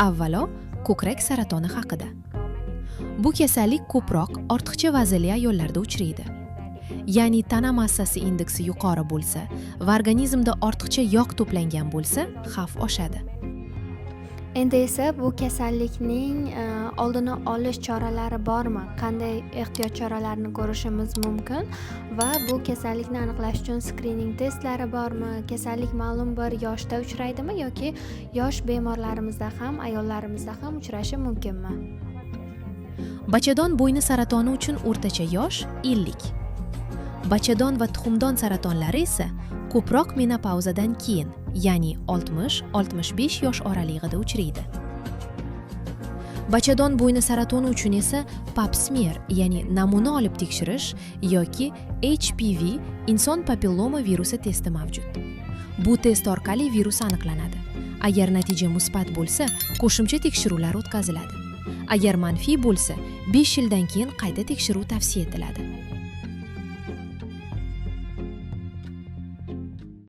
Avvalo, ko'krak saratoni haqida. Bu kasallik ko'proq ortiqcha vaznli ayollarda uchraydi. Ya'ni tana massasi indeksi yuqori bo'lsa va organizmda ortiqcha yog' to'plangan bo'lsa, xavf oshadi. Endi esa bu kasallikning oldini olish choralari bormi? Qanday ehtiyot choralarini ko'rishimiz mumkin va bu kasallikni aniqlash uchun skrining testlari bormi? Kasallik ma'lum bir yoshda uchraydimi yoki yosh bemorlarimizda ham, ayollarimizda ham uchrashi mumkinmi? Bachadon bo'yni saratoni uchun o'rtacha yosh 50. Bachadon va tuxumdon saratonlari esa ko'proq menopauzadan keyin, ya'ni 60-65 yosh oralig'ida uchraydi. Bachadon bo'yni saratoni uchun esa pap smear, ya'ni namuna olib tekshirish yoki HPV, inson papilloma virusi testi mavjud. Bu test orqali virus aniqlanadi. Agar natija musbat bo'lsa, qo'shimcha tekshiruvlar o'tkaziladi. Agar manfiy bo'lsa, 5 yildan keyin qayta tekshiruv tavsiya etiladi.